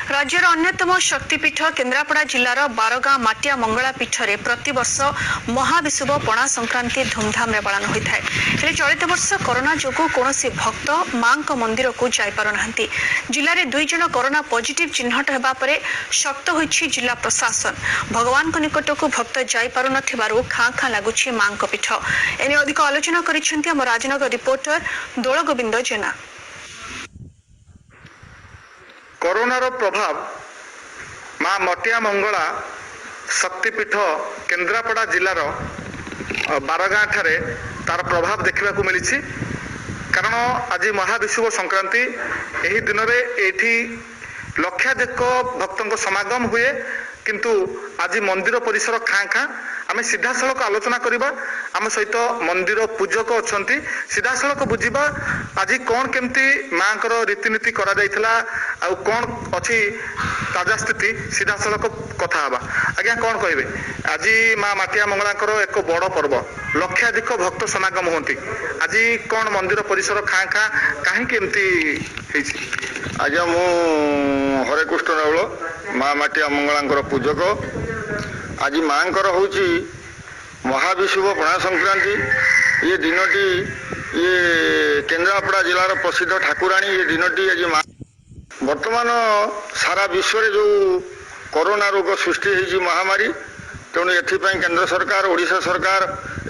ରାଜ୍ୟର ଅନ୍ୟତମ ଶକ୍ତିପୀଠ କେନ୍ଦ୍ରାପଡ଼ା ଜିଲ୍ଲାର ବାରଗାଁ ମାଟିଆ ମଙ୍ଗଳା ପୀଠରେ ପ୍ରତିବର୍ଷ ମହାବିଷୁବ ପଣା ସଂକ୍ରାନ୍ତି ଧୁମଧାମରେ ପାଳନ ହୋଇଥାଏ। ହେଲେ ଚଳିତ ବର୍ଷ କରୋନା ଯୋଗୁଁ କୌଣସି ଭକ୍ତ ମାଙ୍କ ମନ୍ଦିରକୁ ଯାଇପାରୁନାହାନ୍ତି। ଜିଲ୍ଲାରେ 2 ଜଣ କରୋନା ପଜିଟିଭ୍ ଚିହ୍ନଟ ହେବା ପରେ ଶକ୍ତ ହୋଇଛି ଜିଲ୍ଲା ପ୍ରଶାସନ। ଭଗବାନଙ୍କ ନିକଟକୁ ଭକ୍ତ ଯାଇପାରୁନଥିବାରୁ ଖାଁ ଖାଁ ଲାଗୁଛି ମାଙ୍କ ପୀଠ। ଏନେଇ ଅଧିକ ଆଲୋଚନା କରିଛନ୍ତି ଆମ ରାଜନଗର ରିପୋର୍ଟର ଦୋଳଗୋବିନ୍ଦ ଜେନା। କରୋନାର ପ୍ରଭାବ ମା ମଟିଆ ମଙ୍ଗଳା ଶକ୍ତିପୀଠ କେନ୍ଦ୍ରାପଡ଼ା ଜିଲ୍ଲାର ବାରଗାଁ ଠାରେ ତାର ପ୍ରଭାବ ଦେଖିବାକୁ ମିଳିଛି। କାରଣ ଆଜି ମହାବିଷୁବ ସଂକ୍ରାନ୍ତି, ଏହି ଦିନରେ ଏଇଠି ଲକ୍ଷାଧିକ ଭକ୍ତଙ୍କ ସମାଗମ ହୁଏ, କିନ୍ତୁ ଆଜି ମନ୍ଦିର ପରିସର ଖାଁ ଖାଁ। ଆମେ ସିଧାସଳଖ ଆଲୋଚନା କରିବା, ଆମ ସହିତ ମନ୍ଦିର ପୂଜକ ଅଛନ୍ତି। ସିଧାସଳଖ ବୁଝିବା ଆଜି କ'ଣ କେମିତି ମାଙ୍କର ରୀତିନୀତି କରାଯାଇଥିଲା ଆଉ କ'ଣ ଅଛି ତାଜା ସ୍ଥିତି। ସିଧାସଳଖ କଥା ହେବା। ଆଜ୍ଞା, କ'ଣ କହିବେ, ଆଜି ମା ମାଟିଆ ମଙ୍ଗଳାଙ୍କର ଏକ ବଡ଼ ପର୍ବ, ଲକ୍ଷାଧିକ ଭକ୍ତ ସମାଗମ ହୁଅନ୍ତି, ଆଜି କ'ଣ ମନ୍ଦିର ପରିସର ଖାଁ ଖାଁ କାହିଁକି ଏମିତି ହେଇଛି? ଆଜ୍ଞା, ମୁଁ ହରେକୃଷ୍ଣ ରାଉଳ, ମା ମାଟିଆ ମଙ୍ଗଳାଙ୍କର ପୂଜକ। ଆଜି ମାଙ୍କର ହେଉଛି ମହାବିଷୁବ ପଣା ସଂକ୍ରାନ୍ତି। ଇଏ ଦିନଟି ଇଏ କେନ୍ଦ୍ରାପଡ଼ା ଜିଲ୍ଲାର ପ୍ରସିଦ୍ଧ ଠାକୁରାଣୀ। ଇଏ ଦିନଟି ଆଜି ମା ବର୍ତ୍ତମାନ ସାରା ବିଶ୍ୱରେ ଯେଉଁ କରୋନା ରୋଗ ସୃଷ୍ଟି ହେଇଛି ମହାମାରୀ, ତେଣୁ ଏଥିପାଇଁ କେନ୍ଦ୍ର ସରକାର, ଓଡ଼ିଶା ସରକାର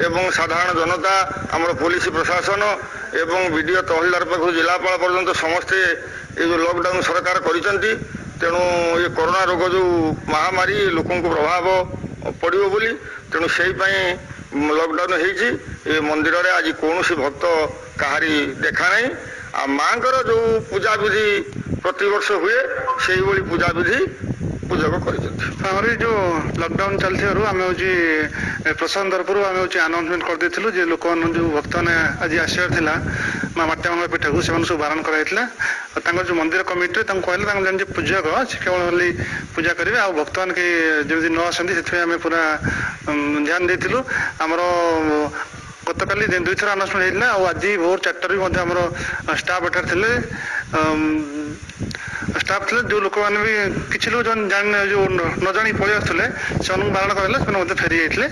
ଏବଂ ସାଧାରଣ ଜନତା, ଆମର ପୋଲିସ ପ୍ରଶାସନ ଏବଂ ବି ଡ଼ି ଓ ତହସିଲଦାର ପାଖରୁ ଜିଲ୍ଲାପାଳ ପର୍ଯ୍ୟନ୍ତ ସମସ୍ତେ ଏ ଯେଉଁ ଲକଡାଉନ ସରକାର କରିଛନ୍ତି, ତେଣୁ ଏ କରୋନା ରୋଗ ଯେଉଁ ମହାମାରୀ ଲୋକଙ୍କୁ ପ୍ରଭାବ ପଡ଼ିବ ବୋଲି, ତେଣୁ ସେଇ ପାଇଁ ଲକଡାଉନ ହେଇଛି। ଏ ମନ୍ଦିରରେ ଆଜି କୌଣସି ଭକ୍ତ କାହାରି ଦେଖା ନାହିଁ। ଆଉ ମାଙ୍କର ଯେଉଁ ପୂଜାବିଧି ପ୍ରତିବର୍ଷ ହୁଏ, ସେଇଭଳି ପୂଜାବିଧି ପୂଜକ କରିଛନ୍ତି। ଆମର ଏଇ ଯେଉଁ ଲକଡାଉନ ଚାଲିଥିବାରୁ ଆମେ ହେଉଛି ପ୍ରଶାସନ ତରଫରୁ ଆମେ ହେଉଛି ଆନାଉନ୍ସମେଣ୍ଟ କରିଦେଇଥିଲୁ ଯେ ଲୋକମାନଙ୍କୁ, ଯେଉଁ ଭକ୍ତମାନେ ଆଜି ଆସିବାର ଥିଲା ମା ମାଟିଆ ମଙ୍ଗଳା ପୀଠକୁ, ସେମାନଙ୍କୁ ସବୁ ବାରଣ କରାଯାଇଥିଲା। ଆଉ ତାଙ୍କର ଯେଉଁ ମନ୍ଦିର କମିଟିରେ ତାଙ୍କୁ କହିଲେ ତାଙ୍କ ଯେମିତି ପୂଜକ ସେ କେବଳ ଖାଲି ପୂଜା କରିବେ, ଆଉ ଭକ୍ତମାନେ କେହି ଯେମିତି ନ ଆସନ୍ତି ସେଥିପାଇଁ ଆମେ ପୁରା ଧ୍ୟାନ ଦେଇଥିଲୁ। ଆମର ଗତକାଲି 2ଥର ଆନାଉନ୍ସମେଣ୍ଟ ହେଇଥିଲା, ଆଉ ଆଜି ଭୋର 4ଟାରୁ ବି ମଧ୍ୟ ଆମର ଷ୍ଟାଫ୍ ଏଠାରେ ଥିଲେ, ଷ୍ଟାଫ୍ ଥିଲେ। ଯେଉଁ ଲୋକମାନେ ବି କିଛି ଲୋକ ଜାଣି ଯେଉଁ ନ ଜାଣି ପଳେଇ ଆସୁଥିଲେ, ସେମାନଙ୍କୁ ବାରଣ କରାଗଲା, ସେମାନେ ମଧ୍ୟ ଫେରି ଯାଇଥିଲେ।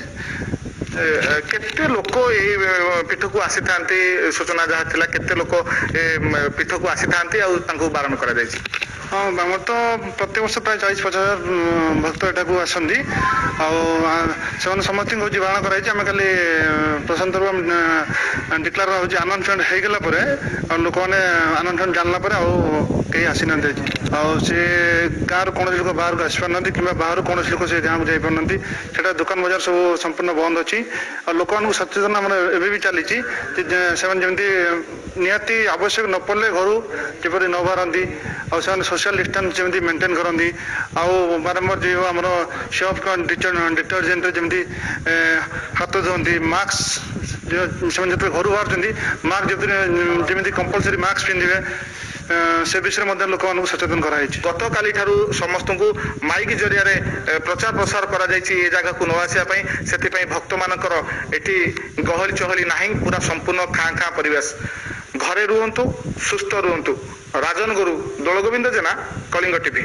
କେତେ ଲୋକ ଏଇ ପୀଠକୁ ଆସିଥାନ୍ତି? ସୂଚନା ଯାହା ଥିଲା, କେତେ ଲୋକ ଏ ପୀଠକୁ ଆସିଥାନ୍ତି ଆଉ ତାଙ୍କୁ ବାରଣ କରାଯାଇଛି? ହଁ, ଆମର ତ ପ୍ରତ୍ୟେକ ବର୍ଷ ପ୍ରାୟ 40-50 ହଜାର ଭକ୍ତ ଏଠାକୁ ଆସନ୍ତି, ଆଉ ସେମାନେ ସମସ୍ତଙ୍କୁ ହେଉଛି ବାରଣ କରାଯାଇଛି। ଆମେ କାଲି ପ୍ରଶାନ୍ତରୁ ଡିକ୍ଲାର ହେଉଛି ଆନାଉନ୍ସମେଣ୍ଟ ହେଇଗଲା ପରେ, ଆଉ ଲୋକମାନେ ଆନାଉନ୍ସମେଣ୍ଟ ଜାଣିଲା ପରେ ଆଉ କେହି ଆସିନାହାନ୍ତି ଆଜି। ଆଉ ସେ ଗାଁରୁ କୌଣସି ଲୋକ ବାହାରକୁ ଆସିପାରୁନାହାନ୍ତି କିମ୍ବା ବାହାରୁ କୌଣସି ଲୋକ ସେ ଗାଁକୁ ଯାଇପାରୁନାହାନ୍ତି। ସେଟା ଦୋକାନ ବଜାର ସବୁ ସମ୍ପୂର୍ଣ୍ଣ ବନ୍ଦ ଅଛି। ଆଉ ଲୋକମାନଙ୍କୁ ସଚେତନ ଆମର ଏବେ ବି ଚାଲିଛି ଯେ ସେମାନେ ଯେମିତି ନିହାତି ଆବଶ୍ୟକ ନ ପଡ଼ିଲେ ଘରୁ ଯେପରି ନ ବାହାରନ୍ତି, ଆଉ ସେମାନେ ସୋସିଆଲ ଡିଷ୍ଟାନ୍ସ ଯେମିତି ମେଣ୍ଟେନ୍ କରନ୍ତି, ଆଉ ବାରମ୍ବାର ଯେଉଁ ଆମର ସର୍ଫ ଡିଟରଜେଣ୍ଟରେ ଯେମିତି ହାତ ଧୁଅନ୍ତି, ମାସ୍କ, ସେମାନେ ଯେତେବେଳେ ଘରୁ ବାହାରୁଛନ୍ତି ମାସ୍କ ଯେମିତି କମ୍ପଲସରି ମାସ୍କ ପିନ୍ଧିବେ, ସେ ବିଷୟରେ ମଧ୍ୟ ଲୋକମାନଙ୍କୁ ସଚେତନ କରାଯାଇଛି। ଗତକାଲି ଠାରୁ ସମସ୍ତଙ୍କୁ ମାଇକ୍ ଜରିଆରେ ପ୍ରଚାର ପ୍ରସାର କରାଯାଇଛି ଏ ଜାଗାକୁ ନ ଆସିବା ପାଇଁ। ସେଥିପାଇଁ ଭକ୍ତମାନଙ୍କର ଏଠି ଗହଳି ଚହଳି ନାହିଁ, ପୁରା ସମ୍ପୂର୍ଣ୍ଣ ଖାଁ ଖାଁ ପରିବେଶ। ଘରେ ରୁହନ୍ତୁ, ସୁସ୍ଥ ରୁହନ୍ତୁ। ରାଜନଗରୁ ଦୋଳଗୋବିନ୍ଦ ଜେନା, କଳିଙ୍ଗ ଟିଭି।